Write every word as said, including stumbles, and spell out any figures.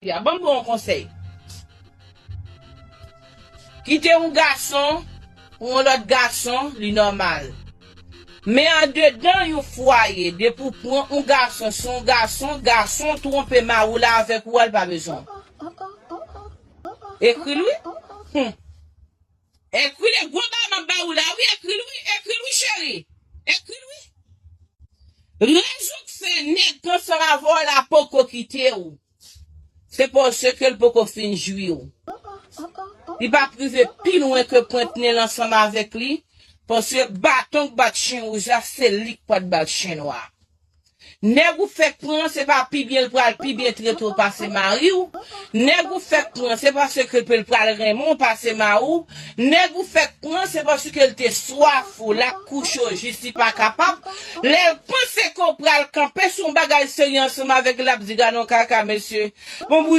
Ban m ba w yon konsèy. Kite yon gason pou yon lòt gason, li nòmal. Men andedan yon fwaye, depi w pran yon gason, se yon gason, gason twonpe mari w la avèk ou a, l pa bezwen w. Ekri l wi. Hmm. Ekri l, gwo ba m ap ba ou la wi, ekri l wi, ekri l wi cheri. Ekri l wi. Rezon k fè nèg k ansanm avè w la poko kite w, se paske l poko fin jwi w. Li p ap rive pi lwen ke pwent nen l ansanm avèk li, paske baton k bat chen wouj la, se li k pral bat chen nwa. Nèg ou fèk pran, se pa pi byen l pral pi byen trete w pase mari w. Nèg ou fèk pran, se paske l pral renmen w pase mari w. Nèg ou fèk pran, se paske l te swaf ou, l ap kouche w jis li pa kapab. Lè l panse ke w pral kanpe sou yon bagay serye ansanm avèk li, l ap di, "Gade yon kaka, mesye. Bon,